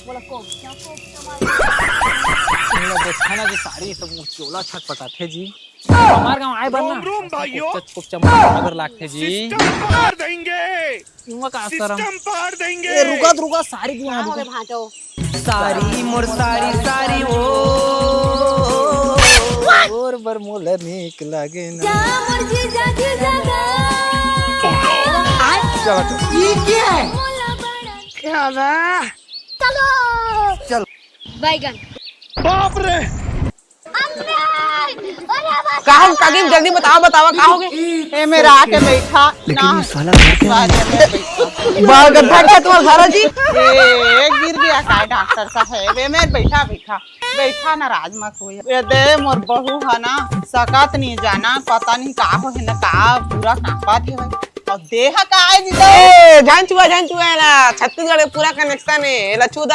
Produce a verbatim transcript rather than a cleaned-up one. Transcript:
बोला कोप, क्या कोप, क्या मार? तुम लोग देखा ना जी, साड़ी सब मोर चोला छटपटाथे जी। हमार गांव आए बर ना, रोम रोम ऐसा भाइयों। कोपचा, कोपचा मारे बर लागथे जी। सिस्टम पार देंगे। तुमका का शरम? सिस्टम पार देंगे। ए, रुका, रुका, साड़ी क्यों का ना हो रे रुका? भांटो? सारी मोर सारी सारी ओ। तोर बर मोला नीक लागे ना। जा मोर जीजा, जीजा गा। चलो, चलो। ये क्या है? मोला बड़ा क्या बा? चलो। चलो। बैगन। बाप रे। अरे, अरे, बस। का हो, काकी, जल्दी बतावा, बतावा, का होगे? ए, मेरा आके बैठा लेकिन ना। इस वाला घर क्या है? बाल गड्ढा क्या तुम्हारा घर है जी? ए, गिर गया का डॉक्टर साहब? ए, मेरे बैठा, बैठा, बैठा, नाराज मत हो। ये दे, मोर बहू है ना, सकत नहीं जाना, पता नहीं का हो है ना, का पूरा कांपत है भाई। और देह का है जी तो? ए, जान चुका, जान चुका है ना, छत्तीसगढ़ के पूरा connection है, एला छू दा।